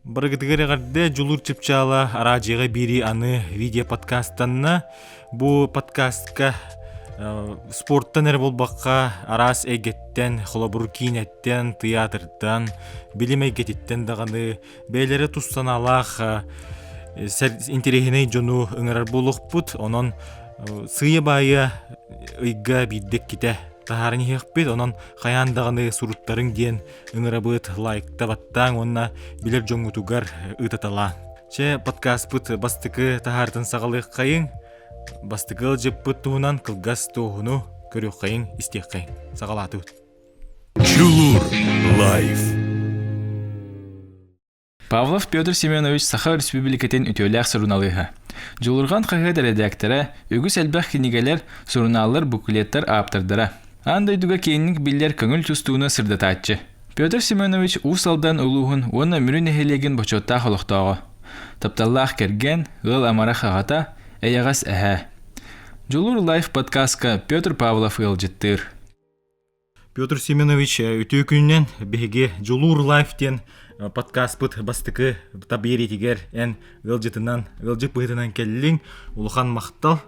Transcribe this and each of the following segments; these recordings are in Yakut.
Барыгытыгар эҕэрдэ Дьулуур Чыпчаала араадьыйаҕа биэрии аны видео подкастанна. Бу подкастка спорттан эрэ буолбакка араас эйгэттэн, холобур киинэттэн, тыйаатыртан, билим эйгэтиттэн даҕаны бэйэлэрэ тус санаалаах интэриэһинэй дьону ыҥырар буолуохпут. Онон сыыйа-баайа ыйга биирдэ иккитэ таһааран иһиэхпит. Онон хайаан даҕаны суруттарыҥ диэн ыҥырабыт, лайкта баттааҥ уонна билэр дьоҥҥутугар ыытаталааҥ. Чэ, подкаспыт бастакы таһаартын саҕалыаххайыҥ. Бастакы ыалдьыппыт туһунан кылгас туоһуну көрүөххэйиҥ, истиэххэйиҥ. Саҕалаатыбыт. Дьулуур лайф. Павлов Петр Семенович Саха Өрөспүүбүлүкэтин үтүөлээх суруналыыһа. Дьулурҕан хаһыат эрэдээктэрэ, үгүс элбэх кинигэлэр, сурунааллар, буклеттар ааптардара. Аан дойдуга киэҥник биллэр көҥүл тустууну сырдатааччы. Петр Семенович Уус Алдан улууһун уонна Мүрү нэһилиэгин бочуоттаах олохтооҕо. Тапталлаах кэргэн, ыал амарах аҕата, эйэҕэс эһээ. Дьулуур лайф подкастка Петр Павлов ыалдьыттыыр. Петр Семенович үтүө күнүнэн биһиги Дьулуур лайф диэн подкастпыт бастакы табиэритигэр эн ыалдьытынан, ыалдьыт быһыытынан кэллиҥ. Улахан махтал,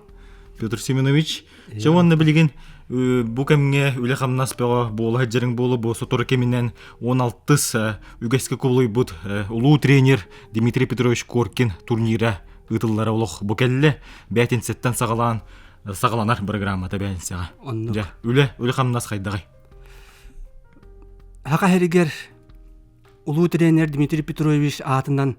Петр Семенович. Чэ уонна билигин бу кэмҥэ үлэ-хамнас бөҕө буола сылдьарыҥ буолуо бу сотору кэминэн 16-ыс үгэскэ кубулуйбут улуу тренер Дмитрий Петрович Коркин турнира ыытыллара олох бу кэллэ. Бээтинсэттэн саҕалаан саҕаланар программата бээтинсэҕэ. Оннук. Дьэ, үлэ, үлэ-хамнас хайдаҕый? Саха сиригэр улуу тренер Дмитрий Петрович аатынан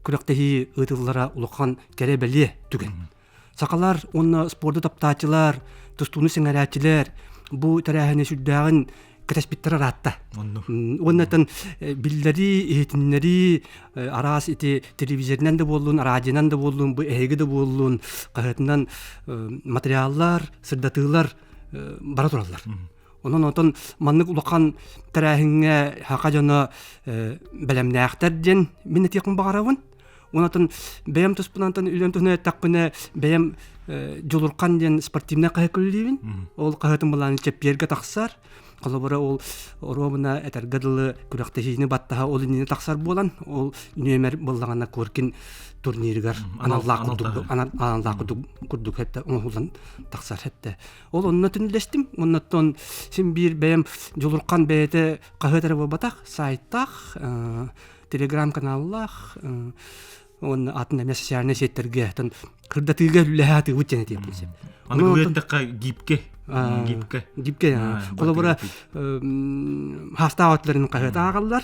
күрэхтэһии ыытыллара улахан кэрэ-бэлиэ түгэн. Сахалар уонна спорду таптааччылар, тустууну сэҥээрээччилэр бу тэрээһини сүрдээҕин кэтэспиттэрэ ыраатта. Уонна биллэрии, иһитиннэрии араас ити телевизорынан да буоллун, радионан да буоллун, бу эһиги да буоллун, хаһыатынан материаллар, сырдатыылар бара тураллар. Онон отон маннык улахан тэрээһиҥҥэ саха дьоно бэлэмнээхтэр диэн мин этиэхпин баҕарабын. Онон бэйэм туспунантан үлэм туһунан эттэхпинэ бэйэм Дьулурхан диэн спортивнай хаһыакка үлэлиибин. Ол хаһыатым былааны чэппиэргэ тахсар. Холобура ол оруобуна этэргэ дылы күрэхтэһиини баттаһа ол иннинэ тахсар буолан, ол нүөмэр буоллаҕына Коркин турнирыгар аналлаах курдук аналлаах курдук курдук хэттэ оҥоһуллан тахсар хэттэ. Ол онно түнүлэстим. Онноттон син биир бэйэм Дьулурхан бэйэтэ хаһыат эрэ буолбатах, сайтаах, телеграм-каналлаах уонна атын эмиэ социальнай сеттэргэ кырдатыыга үлэһэ атыыбыт диэн этиэхпин сөп. Аны кылыаттахха гибкэ. Гибкэ. Гибкэ. Холобура хаастаах өттүлэрин хаһыат ааҕаллар.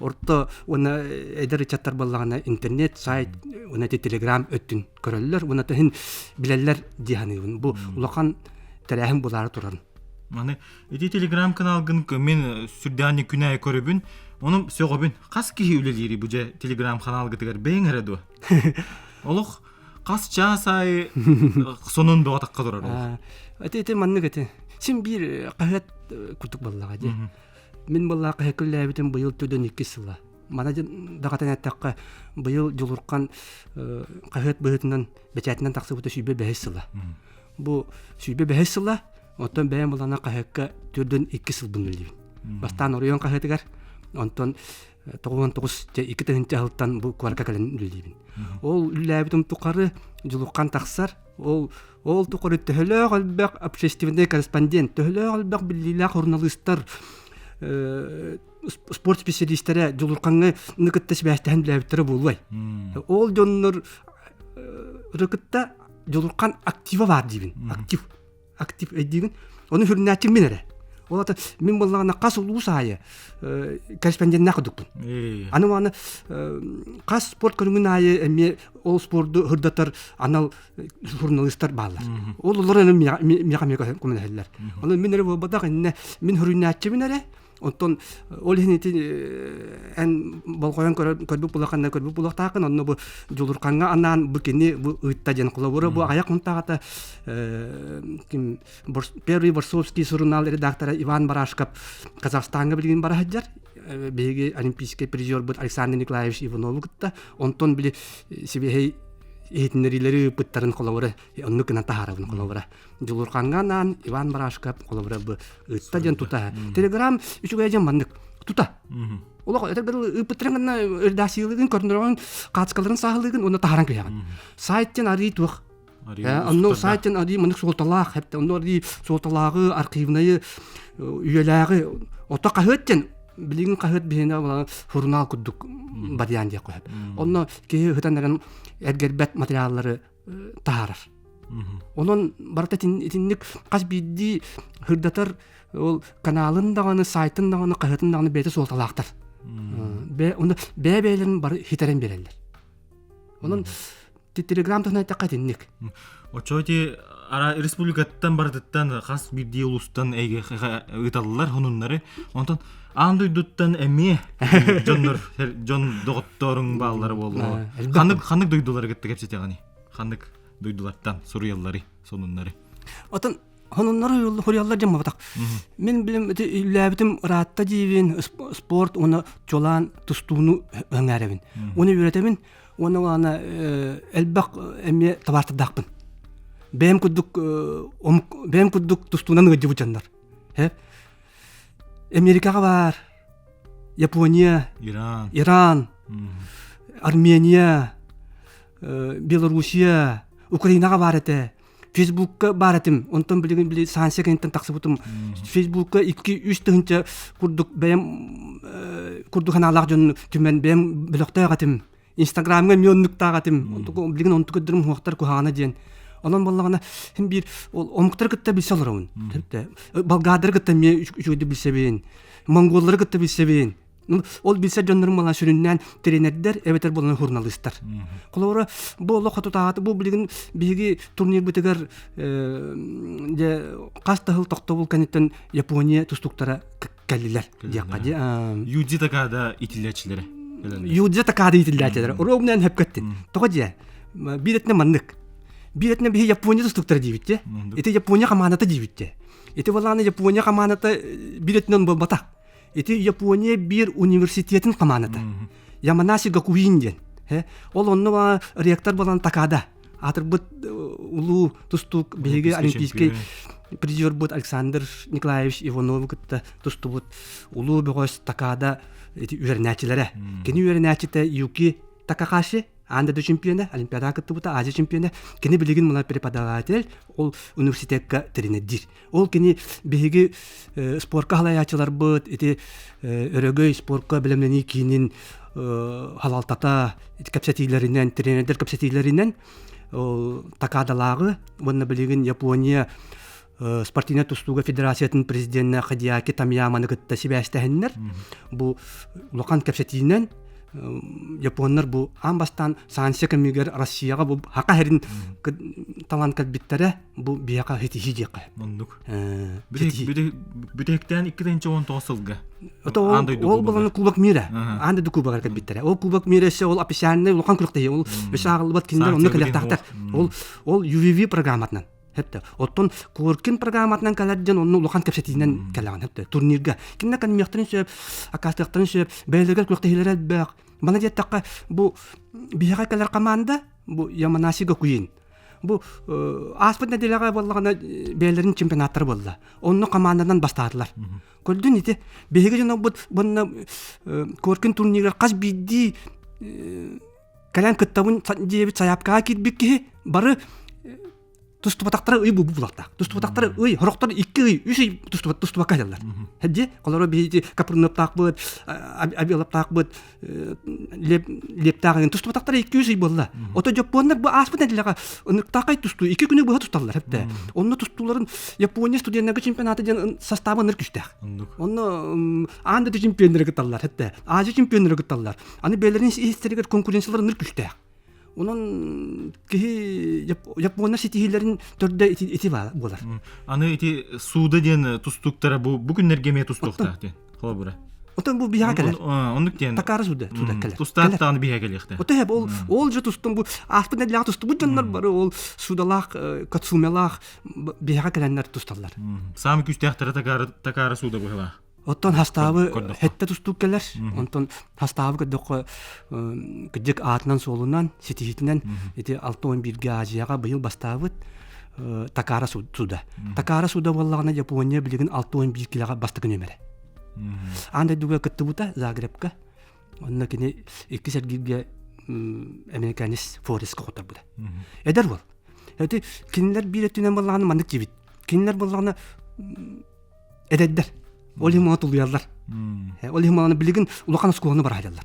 Орто уонна эдэр ыччаттар буоллаҕына интернет, сайт уонна ити телеграм өттүн көрөллөр уонна тыһын билэллэр дии саныыбын. Бу улахан тэрээһин булаары туран. Маны Ити телеграм-каналгын мин сүрдээх күн аайы көрөбүн, ону сөҕөбүн. Хас киһи үлэлиирий бу дьэ телеграм-каналгытыгар бэйэҥ эрэ дуо? Олох хас чаас аайы сонун бөҕө тахха турар олох. Ити ити маннык ити. Син биир хаһыат курдук буоллаҕа дии. Мин буоллаах хаһыакка үлэлээбитим быйыл төдөн иккис сыла. Мана даҕатан эттэххэ, быйыл Дьулурхан хаһыат быһыытынан бэчээтинэн тахсыбыта 105 сыла. Бу 105 сыла Оттон бэйэм булана хаһыакка түрдүн икки сылбын үлэлиибин. Бастаан оройуон хаһыатыгар, онтон 99 2 тыһыынча сылтан бу куоракка кэлэн үлэлиибин. Ол үлэлээбитим тухары дьулурхан тахсар, ол ол тухары төһөлөөх элбэх общественный корреспондент, төһөлөөх элбэх биллиилээх суруналыыстар спорт специалистэрэ дьулурхаҥҥа кытта сибээстэһэн үлэлээбиттэрэ буолуой. Ол дьоннор кытта дьулурхан актива баар диибин. Актив. актив өйдүүгүн ону сүрүннээччи мин эрэ ол ата мин буоллаҕына хас улуус аайы корреспонденнаах курдукпун аны аны хас спорт көрүҥүн аайы эмиэ ол спорду сырдатар анал журналистар бааллар ол олор миэхэ эмиэ көмөлөһөллөр ону мин эрэ буолбатах иннэ мин сүрүннээччибин эрэ Оттон ол иһин ити эн болҕойон көрбүт булаханна көрбүт булуохтааххын онно бу Дьулурхаҥҥа анаан бу кини бу ыытта диэн холобура бу аҕыйах хонтаҕата ким Первый Борсовский сурунаал редактора Иван Барашков Казахстаҥҥа билигин бара сылдьар биһиги олимпийскай призербут Александр Николаевич Иванову кытта онтон били сибиэһэй иһитиннэриилэри ыыппыттарын холобура оннук гынан таһаарабын холобура Дьулурхаҥҥа анаан Иван Барашков холобура бу ыытта диэн тута. Телеграм үчүгэй дьон маннык. Тута. Олох этэр ыыппыттарын гына редакциялыгын көрдөрөҕүн, хаацкаларын сааһылыгын уонна таһааран кэһэҕин. Сайттан арыы туох. Онно сайттан арыы маннык суолталаах, хэптэ онно арыы суолталааҕы, архивнайы, үйэлээҕи ото хаһыат билигин хаһыат биһиэнэ журнал курдук барыйаан диэх көһөп. Онно киһи ыһытан эрэн эргэрбэт материаллары таһаарар. Онон барыта итинник хас биирдии сырдатар ол каналын даҕаны, сайтын даҕаны, хаһыатын даҕаны бэйэтэ суолталаахтар. Бээ, бэйэ-бэйэлэрин бары хитэрэн биэрэллэр. Онон телеграм туһунан эттэххэ итинник. Оччо ити ара республикаттан барытыттан хас биирдии улуустан эйгэ ыыталлар хонуннары. Онтон аан дойдуттан эмиэ дьоннор дьон доҕотторуҥ бааллара буолуо. Ханнык ханнык дойдулары кытта кэпсэтэҕиний? Ханнык дойдулартан суруйаллары, сонуннары? Отон сонуннары суруйаллар дьон буолбатах. Мин билим ити үллээбитим ыраатта диибин спорт уонна чуолаан тустууну өҥөөрэбин. Уонна үөрэтэбин уонна улаана элбэх эмиэ табаартардаахпын. Бэйэм курдук бэйэм курдук тустуунан ыалдьыбыт дьоннор. Америкаҕа баар Япония, Иран, Иран, Армения, Белоруссия, Украинаҕа баар этэ. Фейсбукка баар этим. Онтон билигин били санкция кэнниттэн тахсыбытым. Фейсбукка 2-3 тыһыынча курдук бэйэм курдук санаалаах дьону түмэн бэйэм бөлөхтөөх этим. Инстаграмҥа эмиэ оннуктаах этим. Билигин онтук көрдөрүм уһуохтар куһаҕана диэн. Онон буоллаҕына син биир ол омуктары кытта билсэ олоробун. Болгардары кытта эмиэ үчүгэйдик билсэбин. Монголлары кытта билсэбин. Ол билсэр дьоннорум буолан сүрүннээн тренердэр эбэтэр буолан журналистар. Холобура, бу олох хотутааҕыта бу билигин биһиги турнирбытыгар дьэ хас да сыл тохтобул кэнниттэн Япония тустууктара кэллилэр диэххэ дии. Юдзи Такада итиллээччилэрэ. Юдзи Такада итиллээччилэрэ. Ровно хөпкөттүн. Тоҕо дьэ? Биир этинэ маннык. Биир этинэ биһи Япония тустууктара диибит дьэ. Ити Япония хамааната диибит дьэ. Ити балааны Япония хамааната биир этинэн буолбатах. Ити Япония биир университетин хамааната. Яманаси Гакуин диэн. Ол онно ректор буолан Такада. Аатырбыт улуу тустуук биһиги олимпийскай призербут Александр Николаевич Иванову кытта тустубут улуу бөҕөс Такада ити үөрэнээччилэрэ. Кини үөрэнээччитэ Юки Такахаши аан дойду чемпиона, Олимпиадаҕа кыттыбыта, Азия чемпиона. Кини билигин мына преподаватель, ол университекка тренердиир. Ол кини биһиги спорка халайааччыларбыт ити өрөгөй спорка бэлэмнэнии киинин халалтата кэпсэтиилэринэн, тренердэр кэпсэтиилэринэн Такадалааҕы уонна билигин Япония спортивнай тустууга федерациятын президенэ Хадиаки Тамьяманы кытта сибээстэһиннэр. Бу улахан кэпсэтиинэн японнар бу аан бастаан санкция кэмигэр Россияҕа бу хака хэрин талан кэлбиттэрэ бу биһиэхэ ситиһии диэххэ. Оннук. Бүтэһиктээн 2019 сылга. Ол булан Кубок мира. Аан дойду кубогар кэлбиттэрэ. Ол Кубок мира өссө ол официальный улахан күрэхтэһии. Ол өссө ааҕыллыбат кинилэр онно кэлиэхтээхтэр. Ол ол UVV программатынан. Хэптэ. Оттон Коркин программатынан кэлэр диэн онно улахан кэпсэтиинэн кэлэҕин. Хэптэ. Турнирга. Кинилэр кэлмиэхтэрин сөп, акаастыахтарын сөп, бэйэлэригэр күрэхтэһиилэрэ элбэх. Мана диэтэххэ, бу биһиэхэ кэлэр команда, бу Яманаси Гакуин. Бу ааспыт нэдиэлэҕэ буоллаҕына бэйэлэрин чемпионаттара буолла. Онно команданан бастаатылар. Көрдүн ити биһиги дьонобут уонна Коркин турнирыгар хас биирдии кэлэн кыттабын диэбит сайаапкаҕа киирбит киһи бары тустубатахтара ый булбулахтаах. Тустубатахтара ый, хорохтор икки ый, үс ый тустубат тустубакка сылдьаллар. Дьэ, холоро биһиги Капрыновтаахпыт, Абиловтаахпыт, лептаах тустубатахтара 200 ый буолла. Ото дьоппуоннар бу ааспыт нэдиэлэҕэ ыныктаахай тустуу икки күнү быһа тусталлар эптэ. Онно тустууларын Япония студеннарга чемпионата диэн састааба ыныр күстээх. Онно аан дойду чемпионнары кытталлар эптэ. Азия чемпионнары кытталлар. Аны бэйэлэрин истэригэр конкуренциялар ыныр күстээх. Онон киһи Япония ситиһиилэрин төрдө ити, ити буолар. Аны ити сууда диэн тустууктара бу бу күннэргэ эмиэ тустуохтаах диэн. Холобура. Оттон бу биһиэхэ кэлэр. Оннук диэн. Такара суда суда кэлэр. Тустаах даҕаны биһиэхэ кэлиэхтээх. Ото хэп ол ол же тустун бу ааспыт нэдиэлэҕэ тустубут дьоннор бары ол судалаах кацумелаах биһиэхэ кэлэннэр тусталлар. Саамай күүстээхтэрэ такара такара суда быһылаах. Оттон хастаабы хэттэ тустуук кэлэр. Онтон хастаабы көрдөххө кырдьык аатынан-суолунан, ситиһиитинэн ити 61-ге Азияҕа быйыл бастаабыт Такара суда. Такара суда буоллаҕына Япония билигин 61 килэҕэ бастакы нүөмэрэ. Аан дойдуга кыттыбыта Загребка. Онно кини иккис эргииргэ американец Фореска хотторбута. Эдэр уол. Эти кинилэр биир өттүнэн буоллаҕына маннык диибит. Кинилэр буоллаҕына эдэрдэр. Ол иһин муна тулуйаллар. Ол иһин муна билигин улахан оскуоланы бара сылдьаллар.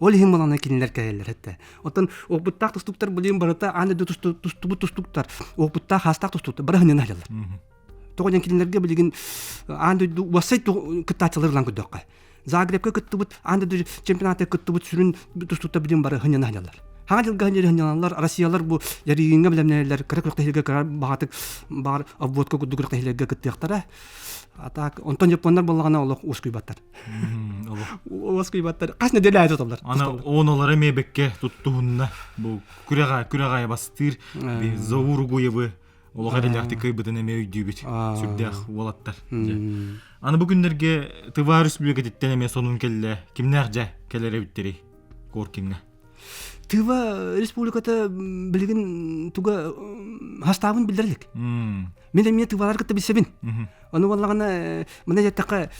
Ол иһин муна кинилэр кэлэллэр этэ. Оттон опыттаах тустуктар билигин барыта аан дойду тустубут тустуктар, опыттаах хаастаах тустуктар бары ханньана сылдьаллар. Тоҕо диэн кинилэргэ билигин аан дойду уоссай кыттааччылар ылан көрдөххө. Загребка кыттыбыт, аан дойду чемпионатыгар кыттыбыт сүрүн тустуута билигин бары ханньана сылдьаллар. Хаҥа дьылга ханньаналлар, Россиялар бу Ярыгиҥҥа бэлэмнэнэллэр, кыра күрэхтэһиилэргэ кыра баҕатык баар обводка курдук күрэхтэһиилэргэ кыттыахтара. А так, онтон японнар буоллаҕына олох уоскуйбаттар. Уоскуйбаттар. Хас нэдиэлэ аайы туталлар. Аны оонолары эмиэ бэккэ туттуһунна. Бу күрэҕэ күрэҕэ бастыыр Заур Угуевы олох эрэллээхтик кыайбытын эмиэ өйдүүбүт. Сүрдээх уолаттар. Аны бу күннэргэ Тыва Республикатыттан эмиэ сонун кэллэ. Кимнээх дьэ кэлэр эбиттэрий Коркиҥҥа? Тыва Республиката билигин туга хастаабын биллэр илик. Мин эмиэ тывалар кытта билсэбин. Ону буоллаҕына мына диэтэххэ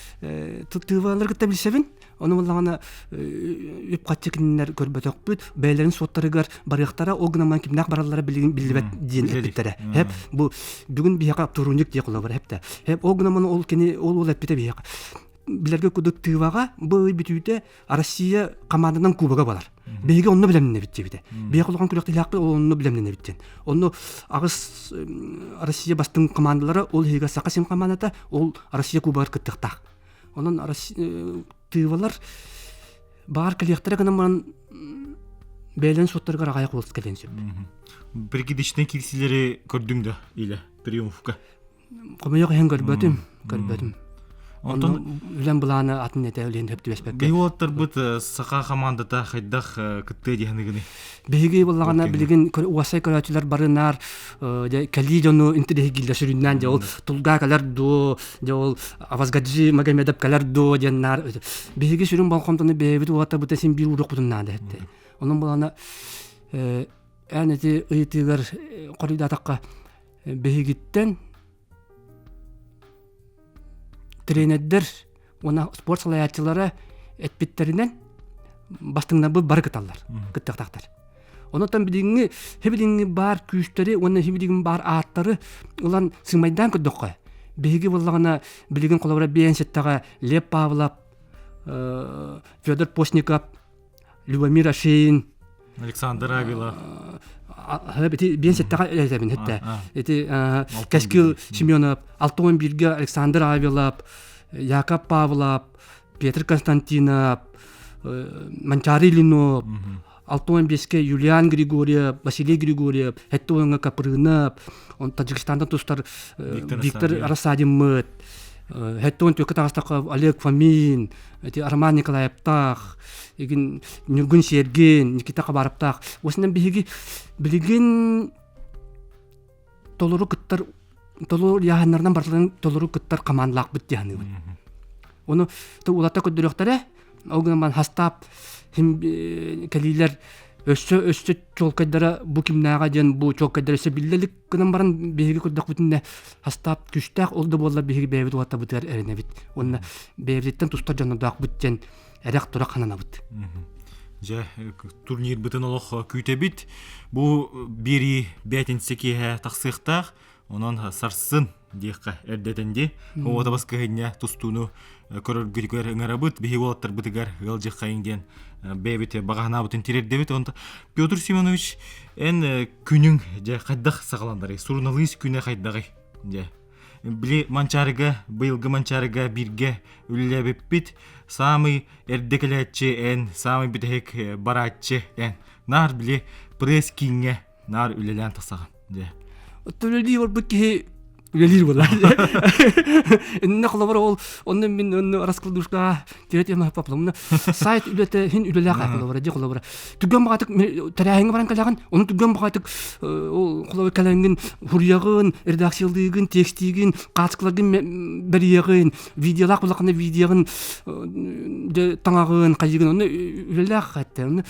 тывалар кытта билсэбин. Ону буоллаҕына үп-харчы кинилэр көрбөтөхпүт, бэйэлэрин суоттарыгар барыахтара, ол гынан кимнээх бараллара билигин биллибэт диэн эппиттэрэ. Хэп бу бүгүн биһиэхэ турунньук диэх холобура хэптэ. Хэп ол гынан ол кини ол уол эппитэ биһиэхэ. Билэргэ курдук тыываҕа бу ый бүтүүтэ Россия команданан кубога балар. Биһиги онно билэмнэнэбит диэбитэ. Биһиги улахан күрэхтэһиэхпит ол онно билэмнэнэбит диэн. Онно аҕыс Россия бастыҥ командалара ол иһигэр Саха сирин командата ол Россия кубогар кыттыахтаах. Онон тыывалар баар кэлиэхтэрэ гынан баран бэйэлэрин суоттарыгар аҕайах уол кэлиэн сөп. Прикидочнай киирсилэри көрдүҥ да илэ триумфка? Хомойуох иһин көрбөтүм, көрбөтүм. Онтон үлэм былаана атын этэ үлэһин сөп түбэспэккэ. Биһиги уолаттарбыт саха хамаандата хайдах кыттыа диэхыныгыный? Биһиги буоллаҕына билигин уоссай көрөөччүлэр бары наар кэлии дьону интэриэһиргииллэр сүрүннээн дьэ ол тулгаа кэлэр дуо, дьэ ол Авазгаджи Магомедов кэлэр дуо диэн наар биһиги сүрүн болҕомтону бэйэбит уолаттарбытын син биир ууруохпутун наада этэ. Онон буоллаҕына эн ити ыйытыыгар хоруйдаатахха биһигиттэн тренердэр уонна спорт салайааччылара эппиттэринэн бастыҥнарбыт бары кыталлар, кыттыахтаахтар. Онон билиҥҥи билиҥҥи баар күүстэри уонна билигин баар ааттары ылан сыымайдаан көрдөххө, биһиги буоллаҕына билигин холобура биэн ситтэҕэ Лев Павлов, Федор Постников, Любомир Ашеин, Александр Авилов. Ити биэн сэттэҕэ этэбин хэтте. Ити Кэскил Семенов, 61-ге Александр Авилов, Яков Павлов, Петр Константинов, Манчари Ильинов, 65-ке Юлиан Григорьев, Василий Григорьев, хэтте уоҥҥа Капрынов, Таджикистантан тустар Виктор Рассадиммыт, хэтте уон түөккэ таҕыстахха Олег Фомин, ити Роман Николаевтаах, игин Ньургун Сергин, Никита Хабаровтаах. Осынан биһиги билигин толору кыттар толору яһаннарынан барыларын толору кыттар командалаахпыт диһаныыбын. Ону улата көрдөрүөхтэрэ, ол гынан баран хастаап кэлиилэр өссө өссө чуолкайдара бу кимнээҕэ диэн бу чуолкайдара өссө биллэ илик гынан баран биһиги көрдөхпүтүнэ хастаап күүстээх ол да буоллар биһиги бэйэбит уолаттарбытыгар эрэнэбит уонна бэйэбититтэн тустар дьоннордоохпут диэн эрэх-турах хананабыт. Дьэ, турнирбытын олох күүтэбит. Бу биэрии бээтинсэ киэһэ тахсыахтаах. Онон сарсын диэххэ эрдэтэн дии. Оҕото баскыһынньа тустууну көрөргүтүгэр ыҥырабыт, биһиги уолаттарбытыгар ыалдьыххайыҥ диэн бэйэбит баҕаһынаабытын тириэрдэбит. Онтон Петр Семенович, эн күнүҥ дьэ хайдах саҕаланарый? Суруналыыс күнэ хайдаҕый? Дьэ. Били Манчаарыга, быйылгы Манчаарыга бииргэ үлэлээбиппит. Саамай эрдэ кэлээччи эн, саамай бүтэһик барааччы эн. Наар били пресс-кииҥҥэ наар үлэлээн тахсаҕын. Дьэ. Үлэлии барбыт киһи үлэлиир буолар. Иннэ холобур ол онно мин онно раскладушка тирет ема папломна сайт үлэтэ хин үлэлээх холобура ди холобура түгэн баҕатык тэрээһиҥҥэ баран кэлэҕин ону түгэн баҕатык ол холобур кэлэҥҥин хуруйаҕын редакциялыыгын текстиигин хаачыкыларгын бэрийэҕин видеолаах булаххына видеоҕын таҥаҕын хайыгын онно үлэлээх хаттэ онно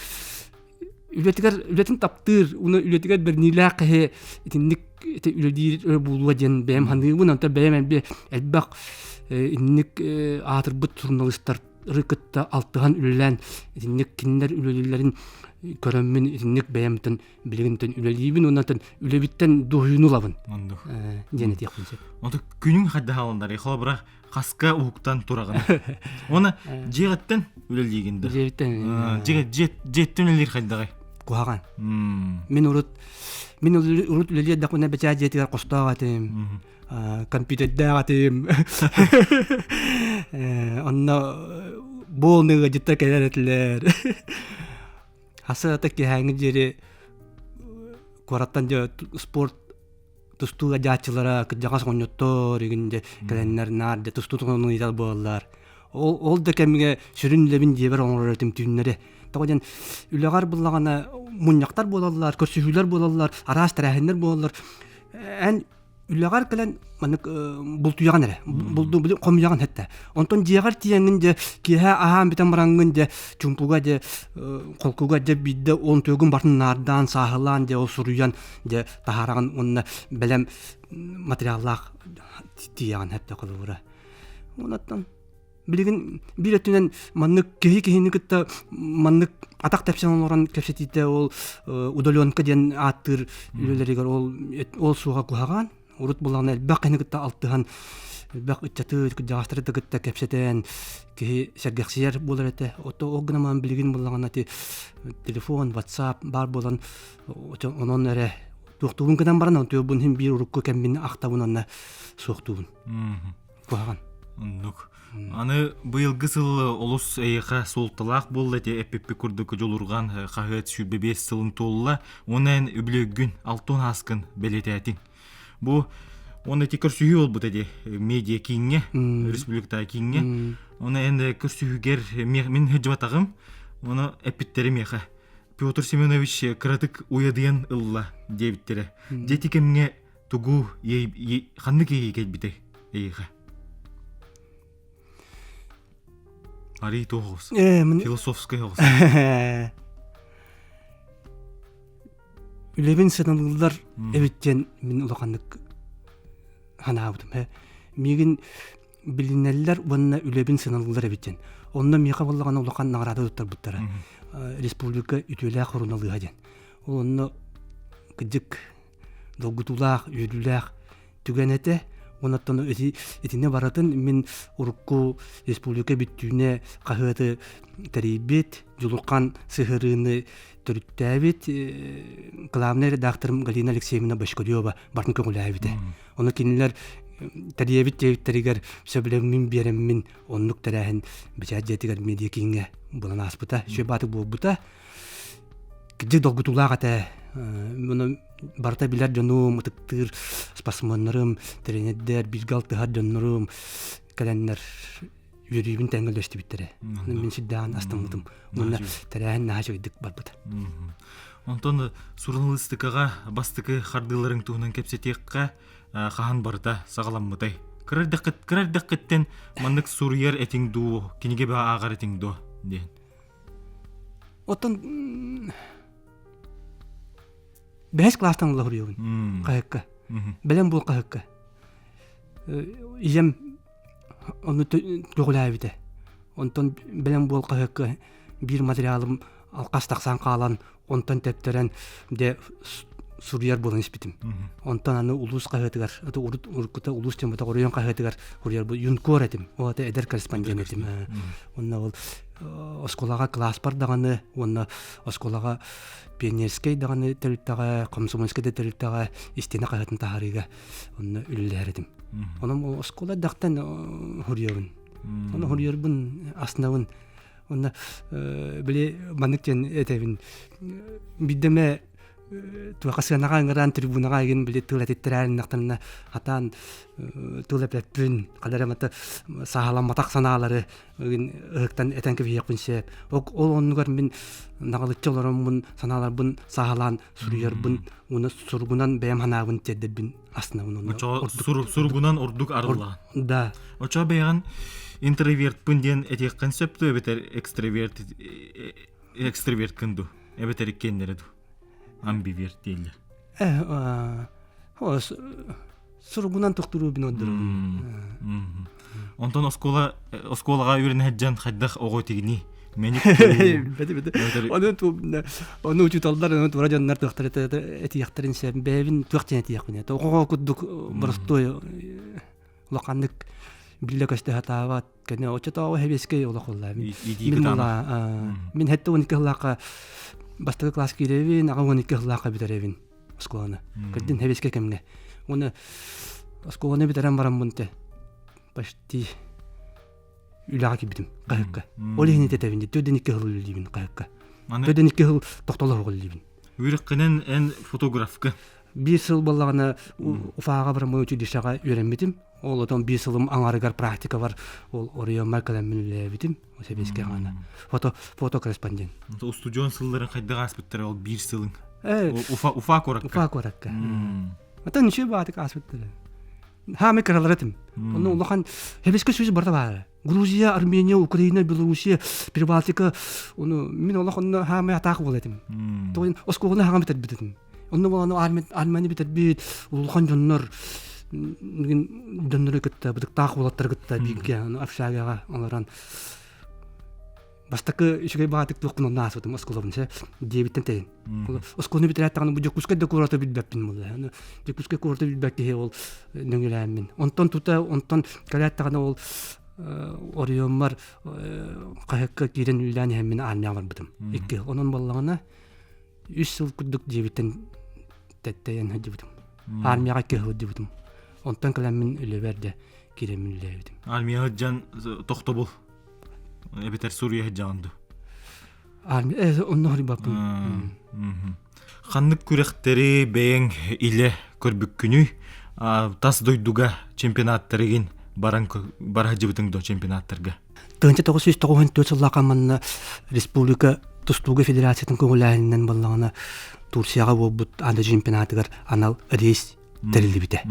үлэтигэр үлэтин таптыыр уна үлэтигэр бэриниилээх киһи итинник. үлэлиир буолуо диэн бэйэм саныыбын. Онтон бэйэм элбэх инник аатырбыт суруналыыстар кытта алтыһан үлэлээн итинник кинилэр үлэлииллэрин көрөммүн итинник бэйэмтэн билигинтэн үлэлиибин уонна үлэбиттэн дуоһуйууну ылабын диэн этиэхпин сөп. Онто күнүҥ хайдах алыннарый? Холобура, хаска уһуктан тураҕын. Уонна дьиэҕиттэн үлэлиигин да? Дьиэбиттэн. Дьиэттэн үлэлиир хайдаҕый? Куһаҕан. Мин урут мин урут үлэлиир дэхпинэ бэчээт дьиэтигэр хостоох этим. Компьютердээх этим. Онно буолны ыалдьыттар кэлэр этилэр. Хасыата киэһээҥҥи диэри куораттан дьэ спорт тустуу дьааччылара кырдьаҕас оҕонньоттор игин дьэ кэлэннэр наар дьэ тустуу туһунан ыйытар буолаллар. Ол ол да кэмҥэ сүрүн үлэбин дьиэбэр оҥорор этим түүннэри. Тоҕо диэн үлэҕэр буллаҕына мунньахтар буолаллар, көрсүһүүлэр буолаллар, араас тэрээһиннэр буолаллар. Эн үлэҕэр кэлэн маннык бултуйаҕын эрэ булду хомуйаҕын хэттэ онтон дьиэҕэр тиийэҥҥин дьэ киэһэ аһаан бүтэн бараҥҥын дьэ чумпуга дьэ холкуга дьэ биирдэ он түөгүн бартын наардаан сааһылаан дьэ ол суруйан дьэ таһаараҕын уонна бэлэм материаллаах тиийэҕин хэттэ холобура онуттан билигин биир өттүнэн маннык киһи киһини кытта маннык атах тэпсэн олорон кэпсэтиитэ ол удаленка диэн ааттыыр үлэлэригэр ол ол суоҕа куһаҕан урут булаҕына элбэх киһини кытта алтыһан элбэх ыччаты кырдьаҕастары да кытта кэпсэтэн киһи сэргэхсийэр буолар этэ ото ол гынан билигин буллаҕына ти телефон whatsapp баар буолан онон эрэ туохтуубун гынан баран онтуйбун иһин биир урукку кэммин ахтабын онно суохтуубун Куһаҕан. Оннук. Аны быйылгы сыл олус эйиэхэ суолталаах буолла ити эппиппит курдук дьулурҕан хаһыат 25 сылын туолла. Уонна эн үбүлүөйгүн алтын ааскын бэлиэтээтиҥ. Бу уонна ити көрсүһүү буолбута дии медиа кииҥҥэ, республикатааҕы кииҥҥэ. Уонна эн көрсүһүүгэр мин сылдьыбатаҕым. Ону эппиттэрэ миэхэ. Петр Семенович кыратык уйадыйан ылла диэбиттэрэ. Дьэ ити кэмҥэ Тугу ханнык иэйии кэлбитэй эйиэхэ? Арый туох оҕус? Философскай оҕус. Үлэбин сыаналыыллар эбит диэн мин улаханнык санаабытым. Миигин билинэллэр уонна үлэбин сыаналыыллар эбит диэн. Онно миэхэ буоллаҕына улахан наҕараада туттарбыттара. Республика үтүөлээх хоруналыыһа диэн. Ол онно кырдьык долгутуулаах, үөрүүлээх түгэн этэ. Онон ити итиннэ барытын мин урукку республика бүттүүнэ хаһыаты тэрийбит, Дьулурхан сыһырыыны төрүттээбит главный редакторым Галина Алексеевна Бочкарева барын көҕүлээбитэ. Ону кинилэр тэрийэбит диэбиттэригэр сөбүлэҥмин биэрэммин оннук тэрээһин бэчээт дьиэтигэр медиакииҥҥэ булан ааспыта, сүө баатык буолбута. Кырдьык долгутуулаах этэ. Мұны барыта билэр дьонум, ытыктыыр спортсменнарым, тренердэр, бииргэ алтыһар дьоннорум кэлэннэр үөрүүбүн тэҥҥэ үллэстибиттэрэ. Мин сүрдээҕин астыммытым. Уонна тэрээһин наһаа үчүгэйдик барбыта. Онтон суруналыыстыкаҕа бастакы хардыыларыҥ туһунан кэпсэтиэххэ хаһан барыта саҕаламмытай? Кыра эрдэххиттэн маннык суруйар этиҥ дуу, кинигэ ааҕар этиҥ дуо диэн. Оттон бэһис класстан ыла суруйабын хаһыкка. Бэлэм буол хаһыкка. Ийэм ону көҕүлээбитэ. Онтон бэлэм буол хаһыакка биир материалым алхас тахсан хаалан, онтон тэптэрэн дьэ суруйар буолан испитим. Онтон аны улуус хаһыатыгар, урут уруккута улуус темата оройуон хаһыатыгар суруйар юнкор этим. Ол ата эдэр корреспондент этим. Онно ол оскуолаҕа кылааспар даҕаны уонна оскуолаҕа пионерскай даҕаны тэрилтэҕэ, комсомольскай да тэрилтэҕэ истиэнэ хаһыатын таһаарыыга онно үлэлэһэр этим. Онон оскуола эрдэхтэн суруйабын. Ону суруйарбын астынабын. Онно били маннык диэн этэбин. Биирдэ туохха сыанаҕа ыҥыраан трибунаҕа игин били тыл этиттэрээриннэхтэринэ хатаан тыл эппэппин хадара мата сааһыламматах санаалары игин ыһыктан этэн кэбиһиэхпин сөп ол оннугар мин наҕылыччы олороммун санааларбын сааһылаан суруйарбын уонна суругунан бэйэм санаабын тиэрдэрбин астынабын онно суругунан ордук арыллаан да очо бэйэҕин интровертпын диэн этиэххин сөп дуо эбэтэр экстраверт экстраверткын дуу эбэтэр иккиэннэрэ дуу амбиверт дииллэр. Суругунан тохтуруубин ордорубун. Онтон оскуола оскуолаҕа үөрэнэ сылдьан хайдах оҕо тигини Ону учууталлар ону тура дьоннор туохтар этиэхтэрин сөп бэйэбин туох диэн этиэхпин оҕо курдук боростуой улаханнык биллэ көстө сатаабат кэнэ оччотооҕу сэбиэскэй олох буолла мин мин хэттэ 12 сыллаахха бастакы класс киирэбин аҕа 12 сыллаахха бүтэрэбин оскуоланы кырдын сэбиэскэй кэмҥэ уонна оскуоланы бүтэрэн бараммын те почти үлэҕэ киирбитим хаһыакка ол иһин итэтэбин төрдөн икки сыл үлэлиибин хаһыакка төрдөн икки сыл тохтоло үлэлиибин үөрэххинэн эн фотографка биир сыл буоллаҕына Уфаҕа бараммын училищеҕа үөрэммитим ол отон биир сылым аҥарыгар практикабар ол оройуоммар кэлэммин үлэлээбитим сэбиэскэй хаана фото фото корреспондент устудьуон сылларын хайдах ааспыттара ол биир сылыҥ Уфа Уфа куоракка Уфа куоракка Атын үчүгэй баатык ааспыттара Хаамай кыралар этим. Онно улахан Сэбиэскэй Союз барыта баара. Грузия, Армения, Украина, Белоруссия, Прибалтика ону мин олох онно хаамай атаах буол этим. Тоҕо оскуоланы хаҥа бүтэрбит этим. Онно буолан армияны бүтэрбит улахан дьоннор дьоннору кытта бытыктаах уолаттары кытта бииргэ общагаҕа олорон бастакы үчүгэй баҕатык туохпун онно ааспытым оскуолабын сэ диэбиттэн тэйин оскуоланы бүтэрээт даҕаны бу Дьокуускай да куораты билбэппин буолла Дьокуускай куораты билбэт киһи ол нөҥүлээммин онтон тута онтон кэлээт даҕаны ол оройуоммар хаһыакка киирэн үлэлээн иһэммин армияҕа барбытым икки онон буоллаҕына үс сыл курдук дьиэбиттэн тэйэн сылдьыбытым армияҕа икки сыл сылдьыбытым онтон кэлэммин үлэбэр дьэ киирэммин үлэлээбитим армияҕа сылдьан тохтобул эбэтэр суруйа сылдьаҕын дуу армия онно хоруйбаппын ханнык күрэхтэри бэйэҥ илэ көрбүккүнүй тас дойдуга чемпионаттарыгын баран бара сылдьыбытыҥ дуо чемпионаттарга 1994 сыллаахха манна республика тустууга федерациятын көҕүлээһининэн буоллаҕына Турцияҕа буолбут аны чемпионатыгар анал рейс тэриллибитэ.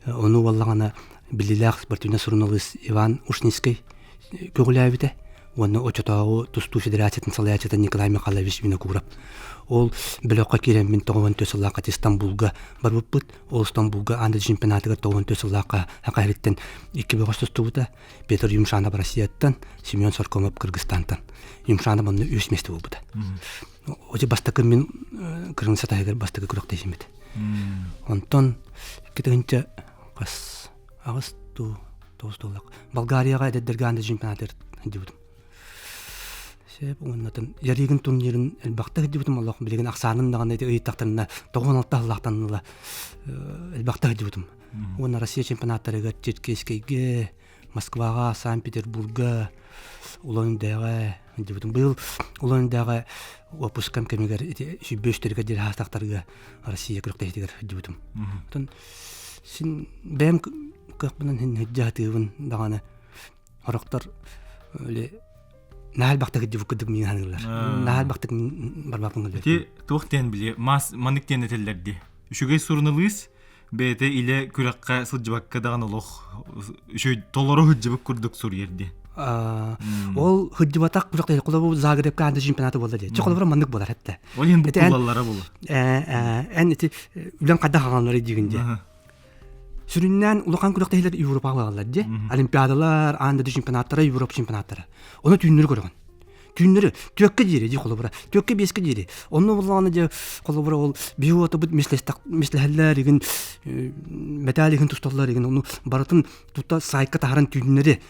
Ону буоллаҕына биллиилээх спортивнай суруналыыс Иван Ушницкий көҕүлээбитэ уонна оччотооҕу тустуу федерациятын салайааччыта Николай Михайлович Винокуров. Ол бөлөххө киирэммин 94 сыллаахха Стамбулга барбыппыт. Ол Стамбулга аан дойду чемпионатыгар 94 сыллаахха Саха сириттэн икки бөҕөс тустубута. Петр Юмшанов Россияттан, Семен Соркомов Кыргызстантан. Юмшанов онно үс миэстэ буолбута. Ити бастакы мин кыргыз таһыгар бастакы күрэхтэһиимит. Онтон икки хас аҕыс туу тоҕус туоллах Болгарияҕа эдэрдэргэ аан чемпионатыгар сылдьыбытым. Сөп уоннатын Яригин турнирын элбэхтэ сылдьыбытым олох билигин ахсаанын даҕаны ыйыттахтарына 96 сыллаахтан ыла элбэхтэ сылдьыбытым. Уонна Россия чемпионаттарыгар Черкесскэйгэ, Москваҕа, Санкт-Петербурга, Улан-Удэҕэ сылдьыбытым. Быйыл Улан-Удэҕэ отпускам кэмигэр ити сүүрбэ үстэригэр диэри хаастахтарга Россия күрэхтэһиитигэр сылдьыбытым. Оттон син бэйэм кыахпынан сылдьа сатыыбын даҕаны сорохтор наһаа элбэхтик сылдьыбыт курдук миигин саныыллар. Наһаа элбэхтик барбаппын кэлбэппин. Ити туох диэн били мас маннык диэн этэллэр дии. Үчүгэй суруналыыс бэйэтэ илэ күрэххэ сылдьыбакка даҕаны олох үчүгэй толору сылдьыбыт курдук суруйар дии. Ол сылдьыбатах күрэхтэһии холобур Загребка аан чемпионата буолла дии. Чэ холобура маннык буолар этэ. Ол иһин буккуллаллара буолуо. Эн ити үлэҥ хайдах хаалалларый диигин дии. Сүрүннээн улахан күрэхтэһиилэр Европаҕа буолаллар дии. Олимпиадалар, аан дойду чемпионаттара, Европа чемпионаттара. Ону түүннэри көрөҕүн. Түүннэри түөккэ диэри дии холобура. Түөккэ биэскэ диэри. Онно буллаҕына дьэ холобура ол биһи уотабыт мислэһэллэр игин мэтээл игин тусталлар игин ону барытын тута сайтка таһаран түүннэри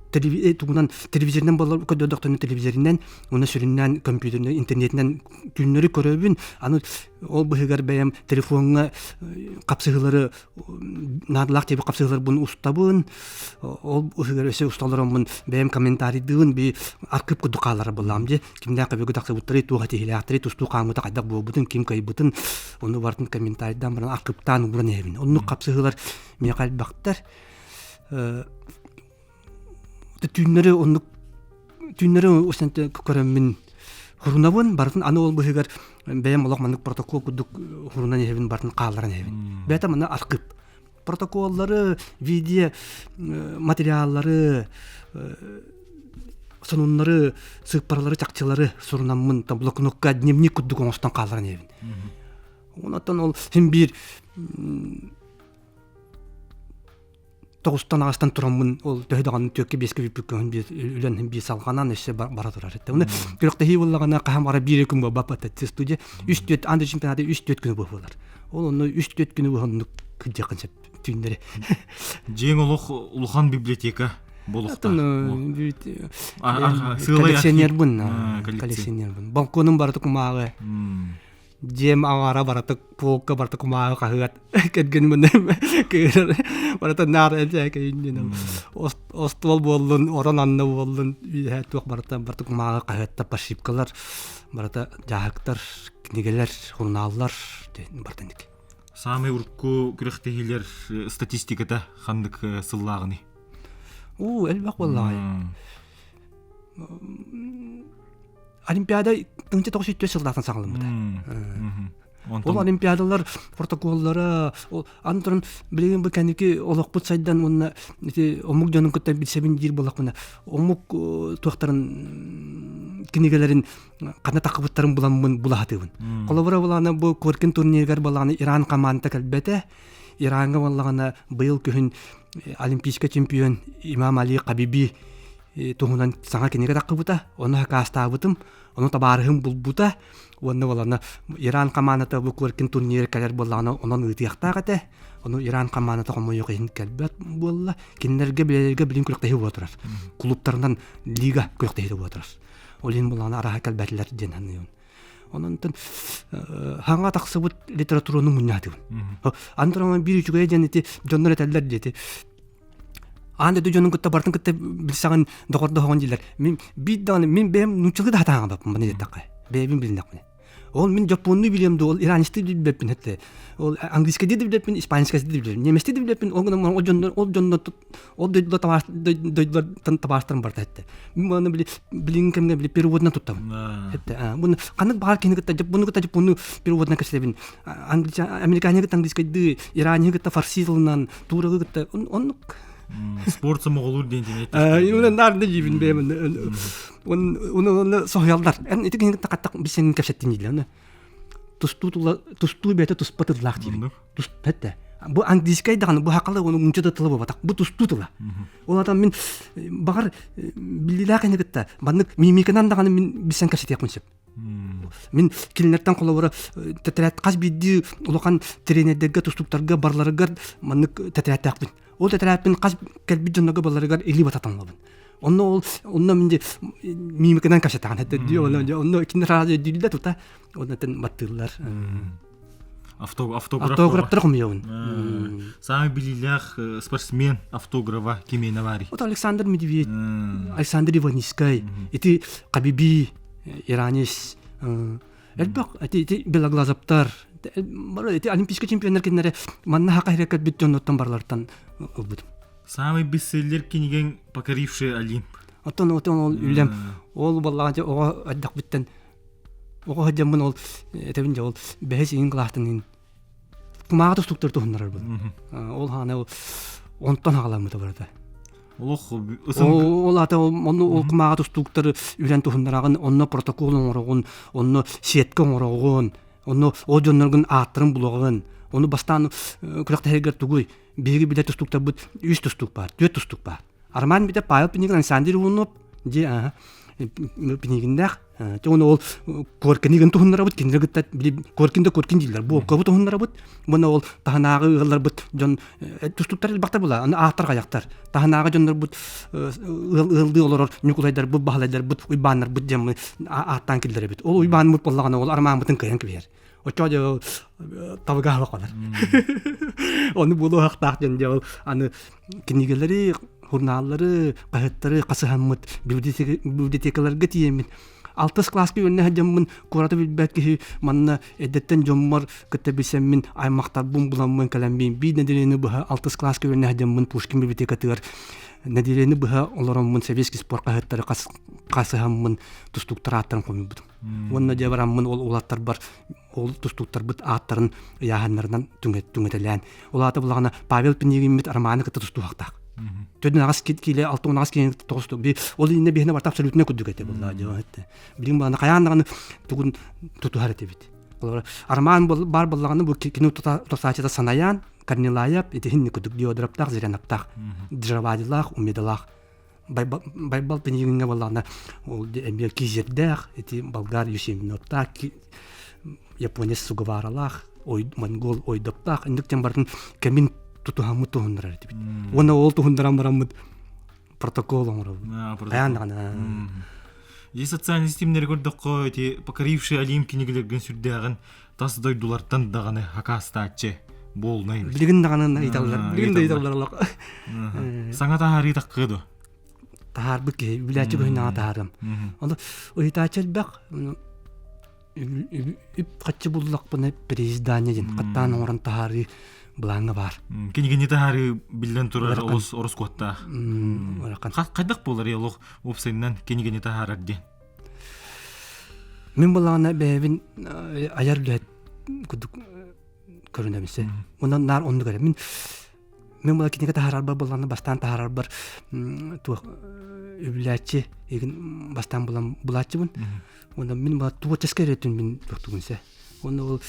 тугунан телевизорынан буолар көрдөрдөхтөрүнэ телевизоринэн уонна сүрүннээн компьютеринэн интернетинэн түүннэри көрөбүн аны ол быһыгар бэйэм телефоҥҥа хапсыһыылары наадалаах диэбит хапсыһыыларбын устабын ол быһыгар өссө усталараммын бэйэм комментарийдыыбын би аркып курдук хаалара буоллаҕым дии кимнээх көбүгү тахсыбыттарый туох этиһилээхтэрий тустуу хаамыыта хайдах буолбутун ким кыайбытын ону барытын комментарийдаан баран аркыптаан ууран иһэбин оннук хапсыһыылар миэхэ элбэхтэр түүннэри оннук түүннэри усенте көрөммүн хурунабын барытын аны ол быһыгар бэйэм олох маннык протокол курдук хурунан иһэбин барытын хаалларан иһэбин бэйэтэ манна архыып протоколлары видео материаллары сонуннары сыыппаралары чахчылары сурунаммын там блокнокка дневник курдук оҥостон хаалларан иһэбин онтон ол син биир. Тоҕустан аҕыстан тураммын ол төһө даҕаны түөккэ биэскэ бүппүккүн үлэн биир салҕанан өссө бара турар этэ. Уну күрэхтэһии буоллаҕына хаһан бара биир күн буолбаппат студия үс түөт аан чемпионаты үс түөт күнү буолар. Ол онно үс түөт күнү оннук кырдьыаххын сөп түүннэри. Дьиэҥ олох улахан библиотека буолуохтаах. Коллекционербын. Коллекционербын. Балконум барыта кумааҕы. Дьиэм аҥаара барыта полка барыта кумааҕы хаһыат кэргэним кыырар барыта наар элбээкэйин остуол буоллун орон анна буоллун үөһэ туох барыта барыта кумааҕы хаһыаттар подшипкалар барыта дьааһыктар кинигэлэр сурунааллар барыта инник Саамай урукку күрэхтэһиилэр статистиката ханнык сыллааҕыный? Уу, элбэх буоллаҕай. Олимпиада 1904 сыллаахтан саҕаламмыта. Ол олимпиадалар протоколлара, ол аны туран билигин бу кэнники олохпут сайдан уонна ити омук дьонун кытта билсэбин диир буоллахпына, омук туохтарын кинигэлэрин ханна таххыбыттарын буламмын була сатыыбын. Холобура булаана бу Коркин турнирыгар буоллаҕына Иран команда кэлбэтэ. Ираҥҥа буоллаҕына быйыл күһүн олимпийскай чемпион Имам Али Хабиби туһунан саҥа кинигэ таххыбыта. Ону хакаастаабытым, ону табаарыһым булбута. Уонна буоллаҕына Иран командата бу Коркин турниры кэлэр буоллаҕына онон ыытыахтаах этэ. Ону Иран командата хомойуох иһин кэлбэт буолла. Кинилэргэ билэлэргэ билин күрэхтэһии буола турар. Клубтарынан лига күрэхтэһиитэ буола турар. Ол иһин булаана араһа кэлбэтилэр диэн саныыбын. Онон хаҥа тахсыбыт литератураны мунньаатыбын. Аны туран биир үчүгэй диэн ити дьоннор этэллэр диэти. Аан дойду дьонун кытта бартын кытта билсэҕин доҕордоһоҕун дииллэр. Мин биир даҕаны мин бэйэм нууччалыы да хатааҥабаппын маны диэтэххэ. Бэйэбин билиннэхпинэ. Ол мин дьоппуоннуу билиэм дуо, ол иранецтыы билбэппин этэ. Ол английскайдыы да билбэппин, испанскайдыы да билбэппин, немецтии да билбэппин, ол гынан ол дьоннор, ол дьоннор, ол дойдулар табаас, дойдулартан табаастарым барыта этэ. Мин аны били билиҥҥи кэмҥэ били переводынан туттабын. Этэ. Буну ханнык баҕар киһини кытта дьоппуону кытта дьоппуоннуу переводынан кэпсэтэбин. Американецы кытта английскайдыы, иранецы кытта фарси тылынан, туурагы кытта оннук. Спорт сомоҕолуур диэн Именно наар да диибин бэйэм Оны соһуйаллар. Эн ити киһини кытта билсэҥин кэпсэттин дииллэр. Тустуу тула тустуу бэйэтэ туспа тыллаах диибин. Туспа Бу английскай даҕаны бу хакала оны мунча да тыла буолбатах. Бу тустуу тыла. Ол атан мин баҕар биллилээх киһини кытта маннык мимиканан даҕаны мин билсэн кэпсэтиэхпин сөп. Мин кинилэртэн холобура тэтэрээт хас биирдии улахан тренердэргэ тустууктарга барыларыгар маннык тэтэрээттээхпин. Ол тэтэрээппин хас кэлбит дьоннорго барыларыгар илии бататан Онно ол онно мин мимиканан кэпсэтэҕин этэ дии онно онно кинилэр сразу өйдүүллэр тута оннотон баттыыллар. Автограф Автографтар хомуйабын. Самый билиилээх спортсмен автографа кимиэнэ баарый? Вот Александр Медведь, Александр Иваницкай, ити Хабиби, иранец, элбэх ити белоглазоптар, ити олимпийскай чемпионнар кинилэри манна хака кэлбит дьоннортон барылартан ылбытым. Самый бестселлер кинигэҥ «Покоривший Олимп». Оттон оттон ол үлэм ол буоллаҕа оҕо эрдэхпиттэн оҕо сылдьаммын ол этэбин дьэ ол бэһис иҥин кылаастан иһин кумааҕы тустуктар туһуннарар буоллум. Ол хаана ол онтон хаҕаламмыта барыта. Олох Ол ата онно ол кумааҕы тустууктары үлэн туһуннараҕын, онно протокол оҥороҕун, онно сетка оҥороҕун, онно ол дьонноргун ааттарын булаҕын. Ону бастаан күрэхтэһэргэр тугуй? Биһиги билэр тустууктарбыт үс тустуук баар, түөрт тустуук баар. Арман битэ Павел Пинигин, Александр Иванов, дьи Пинигиннээх. Оны ол Коркинигин туһуннарабыт, кинилэр кытта били Коркин да Коркин дииллэр. Буолкабы туһуннарабыт. Уонна ол таһынааҕы ыалларбыт дьон тустууктар элбэхтэр була, аны ааттар хайахтар. Таһынааҕы дьоннорбут ыаллыы олорор Ньукулайдарбыт, Баһылайдарбыт, Уйбааннарбыт диэн ааттаан киллэрэбит. Ол Уйбаанмыт буоллаҕына ол Армааммытын кыайан кэбиһэр. Оччо дьэ табыгаһа халар. Ону буолуохтаах диэн дьэ ол аны кинигэлэри, журналлары, хаһыаттары хасыһаммыт библиотекаларга тиийэммит алтыс кылааска үөрэнэ сылдьаммын куораты билбэт киһи манна эрдэттэн дьоммор кытта билсэммин аймахтарбын буламмын кэлэммин биир нэдиэлэни быһа алтыс кылааска үөрэнэ сылдьаммын Пушкин библиотекатыгар нэдиэлэни быһа олороммун советский спорт хаһыаттары хасыһаммын тустууктар ааттарын хомуйбутум Уонна дьэ бараммын ол уолаттарбар ол тустууктарбыт ааттарын ыйааһыннарынан түҥэтэлээн. Ол аата булаҕына Павел Пинигиммит романы кытта тустуохтаах. Төрдүн аҕас киилэ алта уон аҕас киилэ тоҕус би ол иннэ биһиэнэ барта абсолютно курдук этэ буолла дьэ этэ. Билин балана хайаан даҕаны тугун тутуһар этибит. Арамаан баар буоллаҕына бу кини утарсааччыта Санаян, Корнилаев итиһин курдук Диодороптаах, Зыряновтаах, Джавадилаах, Умедалаах Байбал Пинигиҥҥэ буоллаҕына ол эмиэ Кизердээх, ити болгар Юсеминовтаах, японец Сугаваралаах, монгол Ойдоптаах инник дьон барытын кэмин тутуһаммыт туһуннарар этибит. Уонна ол туһуннаран бараммыт протокол оҥоробут. Хайаан даҕаны. Дьи социальный системнери көрдөххө ити покоривший Олимп кинигэлэргин сүрдээҕин тас дойдулартан даҕаны хакаастааччы буолунай. Билигин даҕаны ыйыталлар. Билигин да ыйыталлар олох. Саҥа таһаарыы таххыа дуо? Таһаарбыт киһи үбүлээччи көһүннэҕэ таһаарыам. Ону ыйытааччы элбэх үп хаччы буллахпына переиздание диэн хаттаан оҥорон таһаарыы былааҥҥа баар. Кинигини таһаарыы биллэн турар олус ороскуоттаах. Хайдах буолар олох уопсайынан кинигини таһаарар диэн? Мин былаана бэйэбин айар үлэһит курдук көрүнэбин Онон наар оннук эрэ. Мин Мин була кинигэ таһаарарбар булланна бастаан таһаарарбар туох үбүлээччи игин бастаан булан булааччыбын. Уонна мин була творческай эрэ мин туохтугун сэ. Уонна ол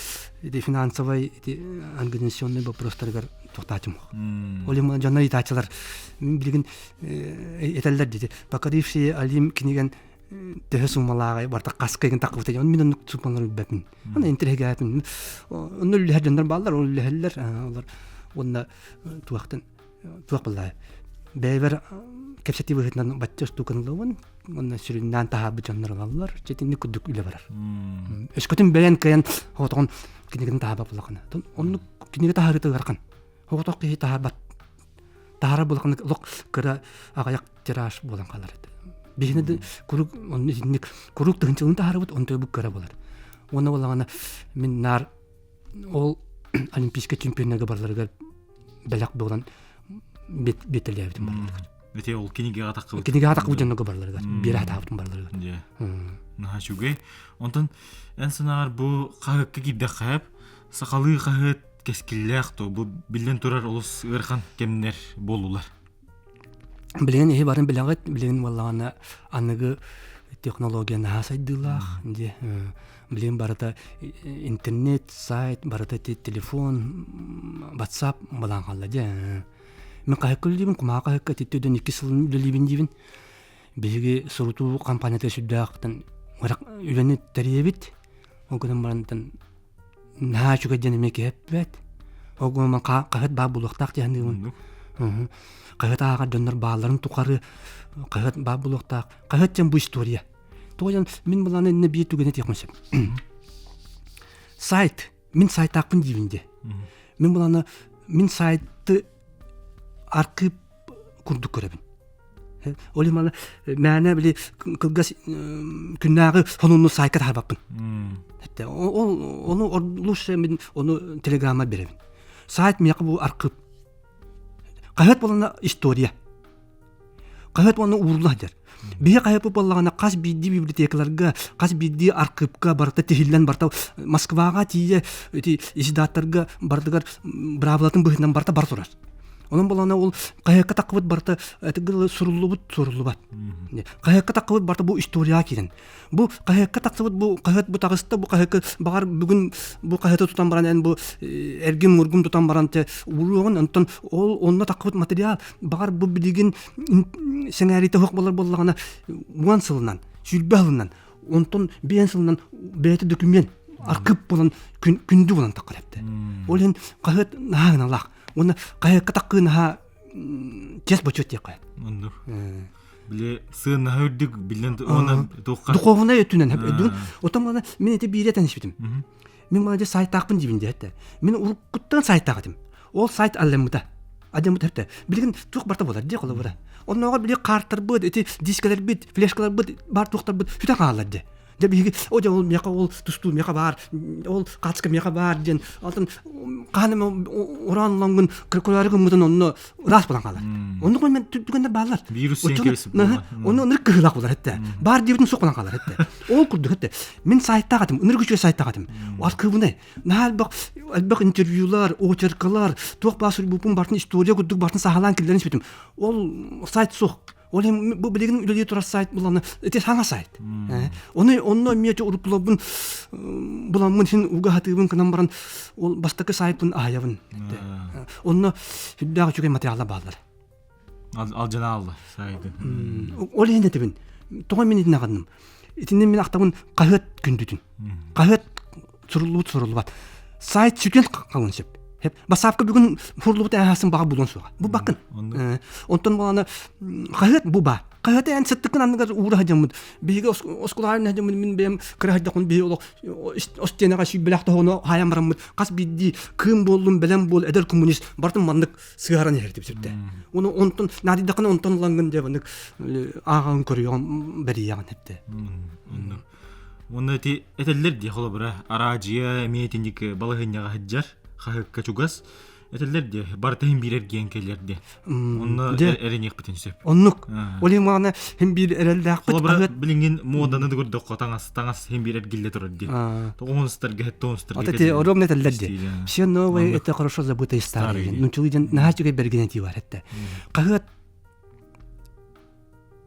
ити финансовай ити организационный вопростарыгар туохтаачым. Ол им дьонно ыйытааччылар мин билигин этэллэр диэти покорившие Алим кинигэн төһө суммалааҕай барта хаска игин таххыбыта он мин оннук суммалары билбэппин. Аны интириэһиргээпин. Онно үллэһэр дьоннор бааллар, ол үллэһэллэр. Олор уонна туохтан туох буоллаа. Бэйэбэр кэпсэтии быһыытынан бачча устууканы ылабын уонна сүрүннээн таһаарбыт дьоннор ылаллар. Итинник курдук үлэ барар. Өскөтүн бэйэн кыайан оҕотоҕун кинигэтин таһаарбат буоллаххына. Оннук кинигэ таһаарыыта ыарахан. Оҕотох киһи таһаарбат. Таһаарар буоллаххына олох кыра аҕыйах тираж буолан хаалар этэ. Биһини да куруук онно итинник куруук тыһынчылын таһаарабыт онто бу кыра буолар. Уонна буоллаҕына мин наар ол олимпийскай чемпионнарга барыларыгар бэлэх буолан биэтэлээбитим барыларыгар. Ити ол кинигэҕэ таххыбыт. Кинигэҕэ таххыбыт дьоннорго барыларыгар. Биэрэ хатаабытым барыларыгар. Дьэ. Наһаа үчүгэй. Онтон эн санааҕар бу хаһыакка киирдэххэ сахалыы хаһыат кэскиллээх то бу биллэн турар олус ыарахан кэмнэр буоллулар. Билигин иһи барын билэҕит, билигин буоллаҕына аныгы технология наһаа сайдыылаах. Дьэ, билигин барыта интернет, сайт, барыта телефон, WhatsApp балаан хаалла дьэ. Мин хаһыакка үлэлиибин, кумааҕы хаһыакка ити өйдөн икки сылын үлэлиибин диибин. Биһиги сурутуу компанията сүрдээхтэн үлэни тэрийэбит. Ол гынан баран наһаа үчүгэй диэн эмиэ киһи эппэт. Ол гынан хаһыат баар буолуохтаах дии саныыбын. Хаһыат ааҕар дьоннор баалларын тухары хаһыат баар буолуохтаах. Хаһыат диэн бу история. Тоҕо диэн мин былааны иннэ биир түгэни этиэхпин сөп. Сайт. Мин сайтаахпын диибин дии. Мин былааны мин сайты архыып курдук көрөбүн. Ол иһин маны мээнэ били кылгас күннээҕи сонунну саайка таһаарбаппын. Ол ону лучше мин ону телеграмма биэрэбин. Сайт миэхэ бу архыып. Хаһыат буолана история. Хаһыат уонна уурулла сылдьар. Биһи хаһыаппыт буоллаҕына хас биирдии библиотекаларга, хас биирдии архыыпка барыта тиһиллэн барыта Москваҕа тиийэ ити издаттарга барытыгар быраабылатын быһыытынан барыта бар турар. Онон буоллаҕына ол хаһыакка таххыбыт барыта этигыл суруллубут суруллубат. Хаһыакка таххыбыт барыта бу историяҕа киирэн. Бу хаһыакка тахсыбыт бу хаһыат бу таҕыста бу хаһыакка баҕар бүгүн бу хаһыаты тутан баран эн бу эргим мургум тутан баран те уруоҕун онтон ол онно таххыбыт материал баҕар бу билигин сэҥээриитэ суох буолар буоллаҕына уон сылынан сүүрбэ сылынан онтон биэн сылынан бэйэтэ документ аркып буолан күндү буолан таххар эптэ. Ол иһин хаһыат наһаа гыналаах. Уонна хаһыакка таххыы наһаа чес бочуот диэххэ. Оннук. Били сыаннаһа үрдүк биллэн уонна туохха Духовнай өттүнэн өйдүүн. Отон мана мин ити биире тэнишпитим. Мин мана сайтаахпын диибин диэхтэ. Мин уруккуттан сайтаах этим. Ол сайт аллеммыта. Адеммыта хэпте. Билигин туох барта буолар дии холобура. Оннооҕор били картарбыт, ити дискаларбыт, флешкаларбыт бар туохтарбыт сүтэ хааллар дии. Дьэ биһиги о дьэ ол миэхэ ол тустуу миэхэ баар, ол хаацка миэхэ баар диэн алтан хаһан эмэ ураан ылаҥҥын кыркылаары гыммытын онно ыраас буолан хаалар. Оннук мен түгэннэр бааллар. Вирус сиэн кэбиспит буолла. Ону ынырык кыһыылаах буолар этэ. Баар диэбитин суох буолан хаалар этэ. Ол курдук этэ. Мин сайтаах этим, ынырык үчүгэй сайтаах этим. Аркыыбынай. Наһаа элбэх элбэх интервьюлар, очеркалар, туох баар суруйбуппун бартын история курдук бартын саһалаан киллэрэн испитим. Ол сайт суох. Ол иһин бу билигин үлэлии турар сайт буланы ити саҥа сайт. Оны онно эмиэ уруккуларбын буламмын син уга хатыыбын кынан баран ол бастакы сайтпын аһайабын. Онно сүрдээх үчүгэй материаллар бааллар. Алдьанаалла сайды. Ол иһин этибин. Тоҕо мин итинэ аҕынным. Итиннэ мин ахтабын хаһыат күндүтүн. Хаһыат суруллубут суруллубат. Сайт сүтүөн хаалын сөп. Басаапка бүгүн суруллубут ааһасын баҕа булуон суоҕа. Бу баккын. Онтон баланы хаһыат бу баар. Хаһыаты эн сыттыккын анныгар уура сылдьаммыт. Биһиги оскуолаҕа сылдьаммыт мин бэйэм кыра сылдьахпын биһи олох остиэнэҕэ сүүрбэлээх тоһоҕону хаайан бараммыт хас биирдии кыым буоллун бэлэм буол эдэр коммунист барытын маннык сыһаран иһэр дип сүрдэ. Уну онтон наадыйдаххына онтон ылаҥҥын дьэ маннык ааҕаҕын көрүөҕүн бэрийэҕин эптэ. Уонна ити этэллэр дии холобура араадьыйа эмиэ итинник балаһыанньаҕа сылдьар хаһыакка чугас этэллэр дии барыта иһин биир эргийэн кэлэр дии онно эрэниэхпитин сөп оннук ол иһин маҕана иһин биир эрэллээхпит холобура билиҥҥин муоданы да көрдөххө таҥас таҥас иһин биир эргиллэ турар дии тоҕуһунстарга хеттоонстарга это ровно этэллэр дии все новое это хорошо забытое старое нучулы диэн наһаа үчүгэй бэргэн этии бар этте хаһыат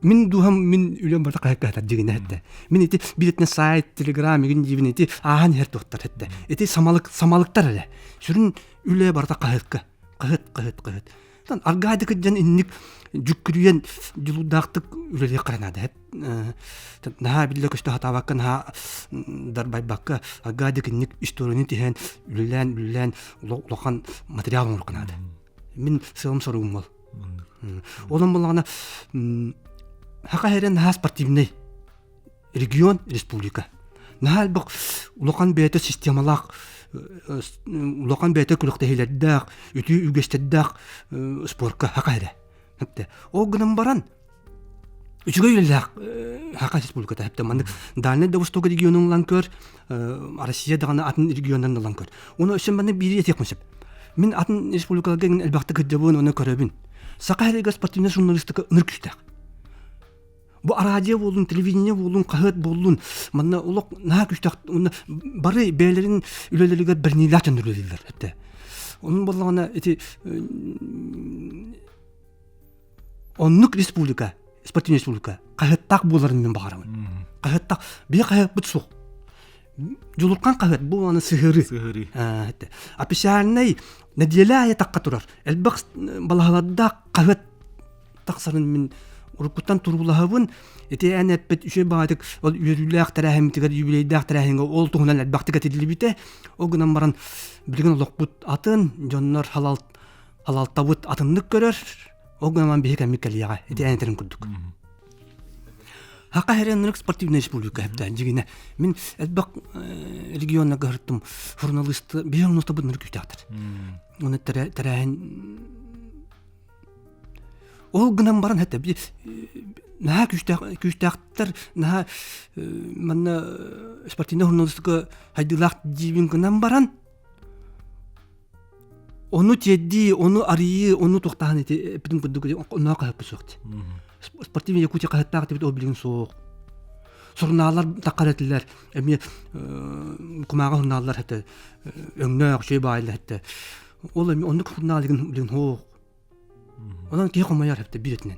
Мин дууһам мин үлэм барыта хаһыакка сытар дьигинэ этэ. Мин ити билетне сайт, телеграм игин диибин ити ааһан иһэр туохтар этэ. Ити самалык самалыктар эрэ. Сүрүн үлэ барыта хаһыакка. Хаһыат, хаһыат, хаһыат. Тан аргаадык дьон инник дьүккүрүйэн дьулуурдаахтык үлэлиэххэ наада. Наһаа биллэ көстө сатаабакка, наһаа дарбайбакка аргаадык инник историяны тиһэн үлэлээн үлэлээн улахан материал оҥоруохха наада. Мин сыалым-соругум ол. Онон буллаҕына Саха сирэ наһаа спортивнай регион, республика. Наһаа элбэх улахан бэйэтэ системалаах, улахан бэйэтэ күрэхтэһиилэрдээх, үтүө үгэстэрдээх спорка Саха сирэ. Ол гынан баран үчүгэй үлэлээх Саха республиката хэптэ маннык Дальнай да Восток регионун ылан көр, Россия даҕаны атын регионнарын ылан көр. Уну өссө маннык биири этиэхпин сөп. Мин атын республикаларга элбэхтик кырдьабын уонна көрөбүн. Саха сиригэр спортивнай журналистика ыныр күүстээх. Бу араадьыйа буоллун, телевидение буоллун, хаһыат буоллун, манна олох наһаа күүстээх уонна бары бэйэлэрин үлэлэригэр бэриниилээх дьон үлэлииллэр этэ. Онон буоллаҕына ити оннук республика, спортивная республика хаһыаттаах буоларын мин баҕарабын. Хаһыаттаах, биһи хаһыаппыт суох. Дьулурхан хаһыат бу аны сыһыарыы. Сыһыарыы. Официальнай нэдиэлэ аайы тахха турар. Элбэх балаһалардаах хаһыат тахсарын мин уруккуттан туруулаһабын. Ити эн эппит үчүгэй баҕайытык ол үөрүүлээх тэрээһиммитигэр, юбилейдаах тэрээһиҥҥэ ол туһунан элбэхтик этиллибитэ. Ол гынан баран билигин олохпут атын, дьоннор халал халалтабыт атыннык көрөр. Ол гынан биһи кэммит кэлиэҕэ. Ити эн этэрин курдук. Хака хэрэннэрик спортивная республика хэптэ дьигинэ. Мин элбэх регионна гыһыртым журналист биһи журналистабыт нырык күүтээхтэр. Оны тэрээһин Ол гынан баран хэтэ наһаа күүстээх күүстээхтэр наһаа манна спортивный журналистика хайдыылаах диибин гынан баран Ону тиэрдии, ону арыйыы, ону туохтааһын ити эппитим курдук онно хаһыппыт суох дии. Спортивный Якутия хаһыаттаах этибит ол билигин суох. Сурунааллар таххар этилэр, эмиэ кумааҕы сурунааллар этэ, өҥнөөх, үчүгэй баайылар этэ. Ол эмиэ оннук сурунаал билигин суох. Онон киһи хомойор эбит биир өттүнэн.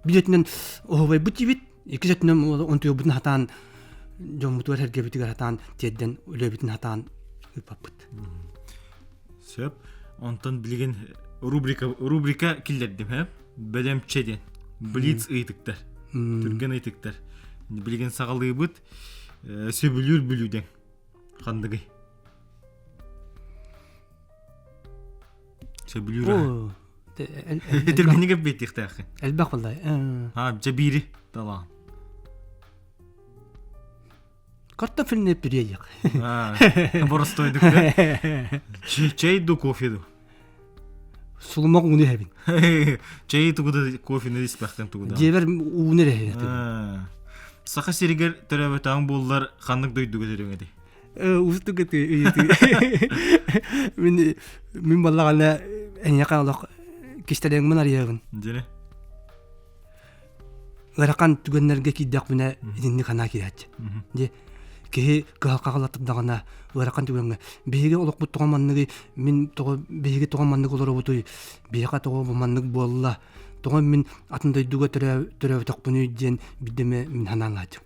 Биир өттүнэн оһуобайбыт диибит, иккис өттүнэн онтуйбутун хатаан дьоммутугар сэргэбитигэр хатаан тиэрдэн үлэбитин хатаан ыыппаппыт. Сөп. Онтон билигин рубрика рубрика киллэрдим һэ. Бэлэмчэ диэн. Блиц ыйытыктар. Түргэн ыйытыктар. Билигин саҕалыыбыт. Сөбүлүүр бүлүүдэҥ. Ханныгый? Сөбүлүүр аһа. Түргэнник эппиэттиэхтээххин. Элбэх буоллай. Аа, дьэ биири талаан. Картофельное пюре диэх. Боростойдук Чэй ду кофе ду? Сулумах ууну иһэбин. Чэй тугу да кофены испэхтэн тугу да. Дьиэбэр ууну эрэ иһэбин. Саха сиригэр төрөөбөтөҕүҥ буоллар ханнык дойдуга төрүөҥ этэй? Уустук ыйытыы. Мин мин баллаҕана эйиэхэ олох кистэлэҥмин арыйабын. Дьэ. Ыарахан түгэннэргэ киирдэхпинэ итинник санаа киирээччи. Дьэ киһи кыһалҕаҕа ылаттардаҕына ыарахан түгэҥҥэ биһиги олохпут тоҕо манныгый мин тоҕо биһиги тоҕо маннык олоробутуй биһиэхэ тоҕо бу маннык буолла. Тоҕо мин атын дойдуга төрөөбөтөхпүнүй диэн биирдэ мин санаан аатым.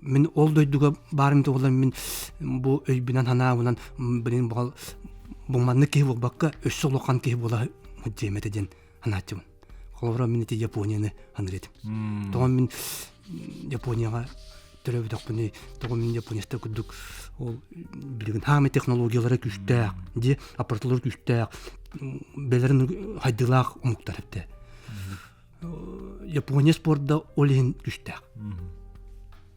Мин ол дойдуга баарым туһулан мин бу өйбүнэн санаабынан билин баҕал бу маннык киһи буолбакка өссө улахан киһи буола диэм этэ диэн санааччыбын. Холобура мин ити Японияны саныыр этим. Тоҕо мин Японияҕа төрөөбөтөхпүнүй, тоҕо мин японецтар курдук ол билигин хаамай технологиялара күүстээх, дии аппаратуралара күүстээх, бэлэрин хайдыылаах омуктар эбитэ. Япония спорда ол иһин күүстээх.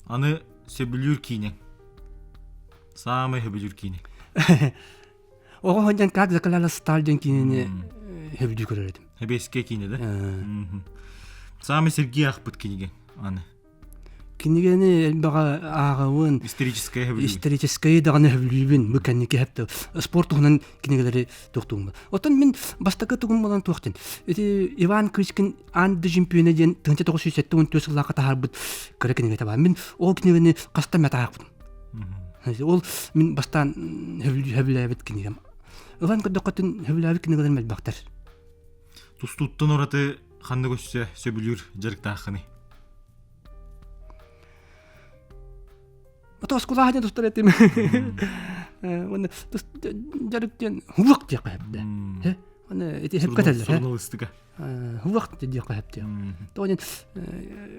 Аны сөбүлүүр киинэҥ. Саамай сөбүлүүр киинэҥ. Оҕо сылдьан как закаляла сталь диэн киинэни сөбүлүү көрөр этим. Сэбиэскэй киинэ да? Саамай сэргии аахпыт кинигэҥ аны. Кинигэни элбэҕи ааҕабын. Историческай сөбүлүүбүн. Историческай даҕаны сөбүлүүбүн. Бу кэнники хэпте спорт туһунан кинигэлэри туохтуум. Оттон мин бастакы тугум буолан туох диэн. Ити Иван Кычкин Аан дойду чемпиона диэн 1974 сыллаахха таһаарбыт кыра кинигэтэ баар. Мин ол кинигэни хаста эмэ таһаарбытым. Ол мин бастаан сөбүлээбит кинигем. Ылан көрдөххөтүн сөбүлээбит кинигэлэрим элбэхтэр. Тустууттан ураты ханнык өссө сөбүлүүр дьарыктааххыный? Ото оскуолаҕа диэн тустар этим. Уонна дьарык диэн хуак диэххэ сөптө. Уонна ити сөпкө этэллэр. Суруналыыстыка. Хуак диэххэ сөптө. Тоҕо диэн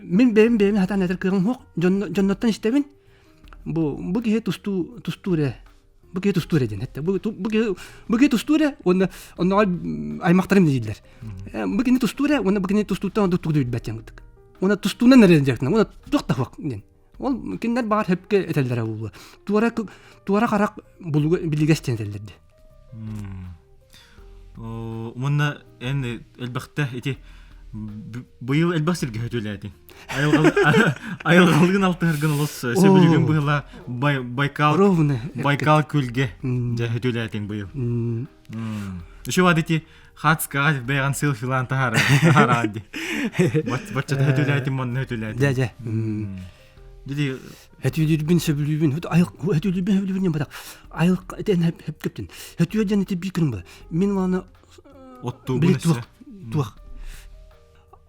мин бэйэм бэйэми сатаан этэр кыаҕым суох. Дьонноттон истэбин. Бу бу киһи тустуу тустуур ээ бу киһи тустуур ээ диэн этте. Бу бу киһи бу киһи тустуур ээ уонна оннооҕор аймахтарым дииллэр. Бу кини тустуур ээ уонна бу кини тустууттан ордук тугу да билбэт диэн курдук. Уонна тустуунан эрэ дьарыктанар. Уонна туох да суох диэн. Ол кинилэр баҕар сөпкө этэллэрэ буолуо. Туора туора харах булуга билигэс диэн этэллэр дии. Уонна эн элбэхтэ ити быйыл элбэх сиргэ хөтүлээтиҥ. Айылҕалыгын алтыһаргын олус сөбүлүүгүн быһыла Байкал Байкал күлгэ дьэ хөтүлээтиҥ быйыл. Еще бад ити хацкаҕа бэйэҕин селфилаан таһаараа ди. Баччата хөтүлээтим манна хөтүлээтим. Дьэ дьэ. Диди Хөтүлүүрбүн сөбүлүүбүн. Хөтүлүүрбүн сөбүлүүбүн диэн бадах. Айыл этэн хөптөптүн. Хөтүө диэн ити биир күн Мин маны оттуубун туох туох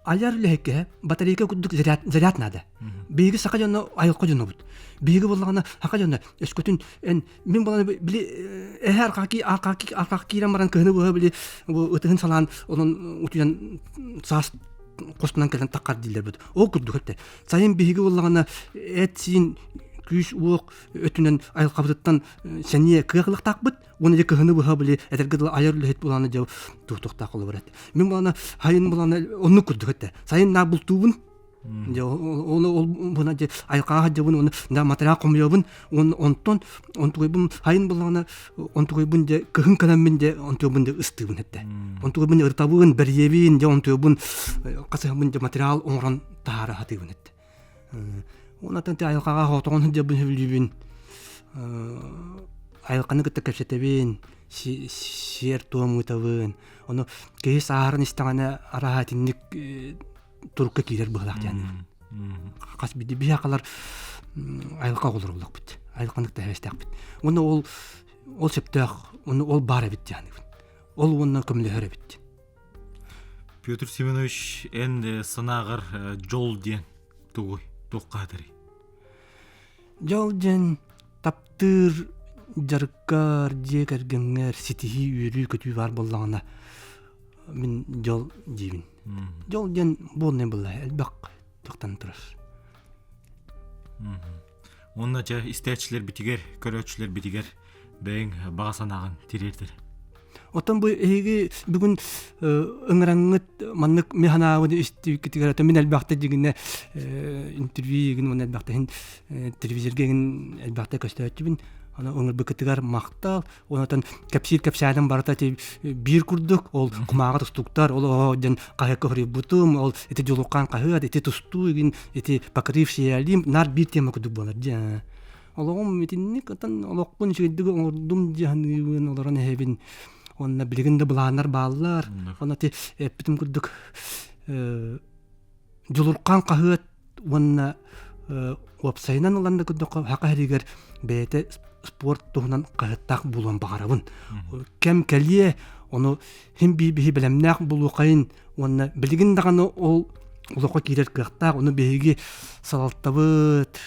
айар үлэһиккэ батарейка курдук заряд, заряд надо. Биһиги саха дьоно айылҕа дьонобут. Биһиги буоллаҕына саха дьоно өскөтүн эн мин буолан били эһэ арҕаки арҕаки арҕах киирэн баран кыһыны быһа били бу ытыһын салаан онон утуйан саас хостунан кэлэн таххар дииллэр бут. Ол курдук этэ. Сайын биһиги буоллаҕына эт-сиин күүс-уох өттүнэн айылҕабытыттан сэниэ кыах ылыахтаахпыт уонна дьэ кыһыны быһа били этэргэ дылы айар үлэһит булаана дьэ туохтаах холобур этэ. Мин булаана сайын булаана оннук курдук этэ. Сайын наа бултуубун дьэ ол ол буна дьэ айылҕаҕа сылдьабын уонна да материал хомуйабын уонна онтон онтугайбын сайын буллаҕына онтугайбын дьэ кыһын кэлэммин дьэ онтугайбын дьэ ыстыыбын этэ. Онтугайбын ырытабын, бэрийэбин дьэ онтугайбын хасыһабын дьэ материал оҥорон таһаара сатыыбын этэ. Онтон айылҕаҕа хотоҕун сылдьабын сөбүлүүбүн. Айылҕаны кытта кэпсэтэбин, сиэр-туом ыытабын. Ону киһи сааһыран истэҕинэ арааһа итинник турукка киирэр быһыылаах диэн. Хас биирдии биһиэхэлэр айылҕа оҕолоро буоллахпыт. Айылҕаны кытта эһэстээхпит. Уонна ол ол сөптөөх, уонна ол баар эбит диэн. Ол уонна көмөлөһөр эбит. Петр Семенович, эн санааҕар дьол диэн тугуй? Туохха хатарый? Дьол диэн таптыыр дьарыккар, дьиэ кэргэҥҥэр ситиһии, үөрүү-көтүү баар буоллаҕына, мин дьол диибин. Дьол диэн буолнай буолла, элбэх туохтан турар. Уонна дьэ истээччилэрбитигэр, көрөөччүлэрбитигэр бэйэҥ баҕа санааҕын тириэрдэр. Оттон бу эһиги бүгүн ыҥыраҥҥыт маннык мин санаабын истибиккитигэр ото мин элбэхтэ дьигинэ интервью игин уонна элбэхтэ иһин телевизорга игин элбэхтэ көстөөччүбүн. Аны ыҥырбыккытыгар махтал. Онтон кэпсиир кэпсээним барыта ити биир курдук ол кумааҕы тустууктар ол оо диэн хаһыакка хоруйбутум ол ити дьулурҕан хаһыат ити тустуу игин ити покрывший Олимп наар биир тема курдук буолар дии. Олоҕум итинник отон олохпун үчүгэйдик оҥордум дии саныыбын, олорон иһэбин. Уонна билигин да былааннар бааллар. Онно ити эппитим курдук Дьулурҕан хаһыат уонна уопсайынан ылан да көрдөххө саха сиригэр бэйэтэ спорт туһунан хаһыаттаах буолуон баҕарабын. Кэм кэлиэ, Ону хин би биһи бэлэмнээх булуохайын уонна билигин даҕаны ол олоххо киирэр кыахтаах. Ону биһиги салалтабыт,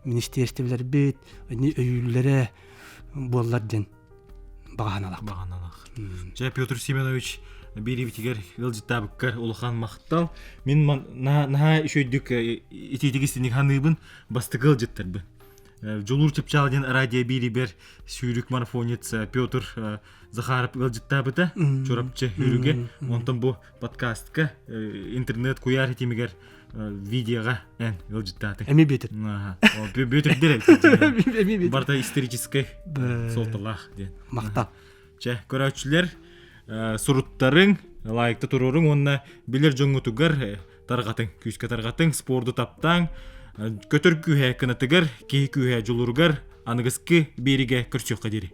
министиэристибэлэрбит өйүүллэрэ буоллар диэн баҕаһаналах. Баҕаналах. Дьэ, Петр Семенович биэриибитигэр ыалдьыттаабыккар улахан махтал. Мин наһаа үчүгэйдик итиитик истиник ханыыбын бастакы ыалдьыттарбын. Дьулуур Чыпчаал диэн радио биирибэр сүүрүк марафонец Петр Захаров ыалдьыттаабыта Чурапчы үрүгэ. Онтон бу подкастка интернет куйаар ситимигэр видеоҕа эн ыалдьыттаатыҥ. Эми Бүөтүр. Бүөтүрдэр Барыта историческай суолталаах диэн. Махтал. Чэ, көрөөччүлэр суруттарыҥ, лайкта туруоруҥ уонна билэр дьоҥҥутугар тарҕатыҥ, күүскэ тарҕатыҥ, спорду таптааҥ, көтөр күүһэ кынатыгар, киһи күүһэ дьулуругар аныгыскы биэригэ көрсүөххэ диэри.